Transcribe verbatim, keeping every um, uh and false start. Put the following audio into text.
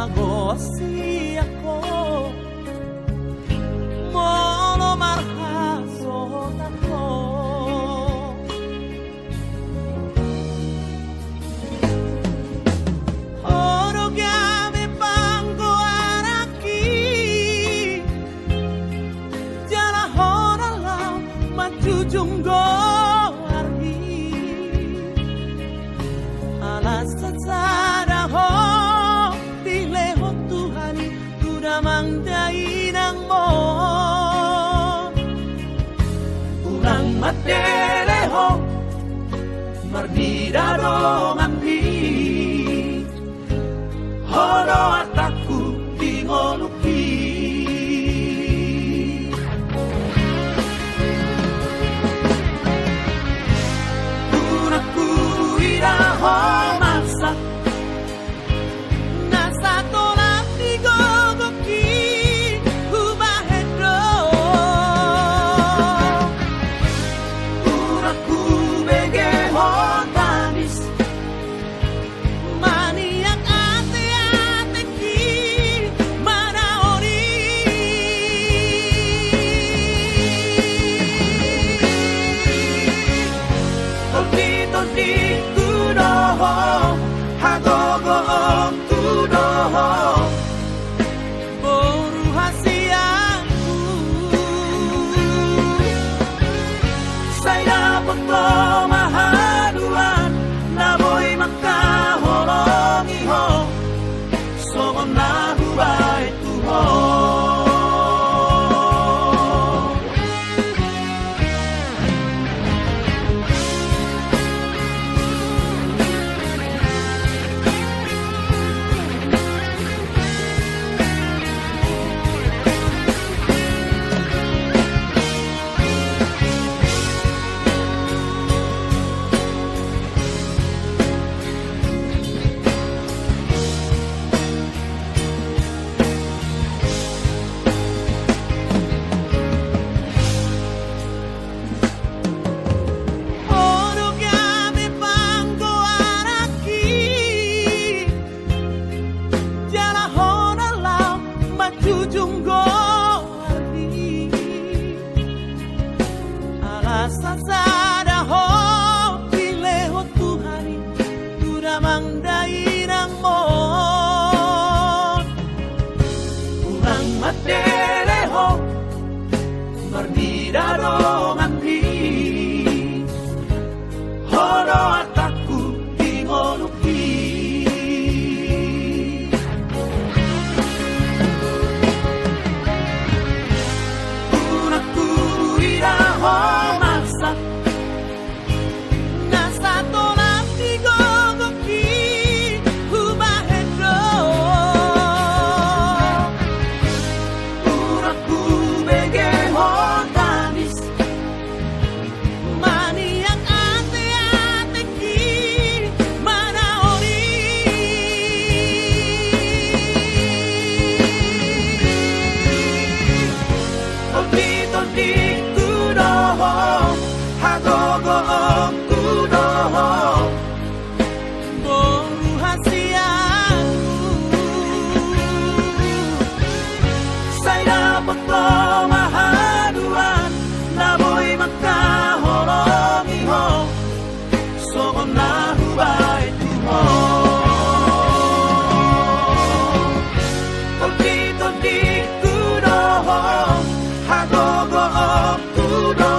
Ago sian ho, molo marhasohotan ho. Ho do gabe panggoaranki, jala ho do laho manjujung goarhi. Ala sasada ho dilehon Tuhan i tu damang dainangmon. Unang mandele ho marnida donganmi, ho do artangku di ngolungki. Unang huida ho masa, na satolam di gogongki hubahen do. Unang hubege ho tangis, maniak ateatengki manaon i. Tonditondingku do ho, hagogoonku do ho, boru hasianku. Sai dapot ho ma haduan na boi mangkaholongi ho, songon na hubahen tu ho. Ho do gabe panggoaranki, jala ho do laho manjujung goarhi. Ala sasada ho dilehon Tuhan i tu damang dainangmon. Unang mandele ho marnida donganmi, ho do artangku di ngolungki. Unang huida ho masa, na satolam di gogongki hubahen do. Unang hubege ho tangis, maniak ateatengki manaon i. Tonditondingku do ho, hagogoonku do ho, boru hasianku. Sai dapot ho ma haduan na boi mangkaholongi ho, songon na hubahen tu ho. Tonditondingku do ho, hagogoonku do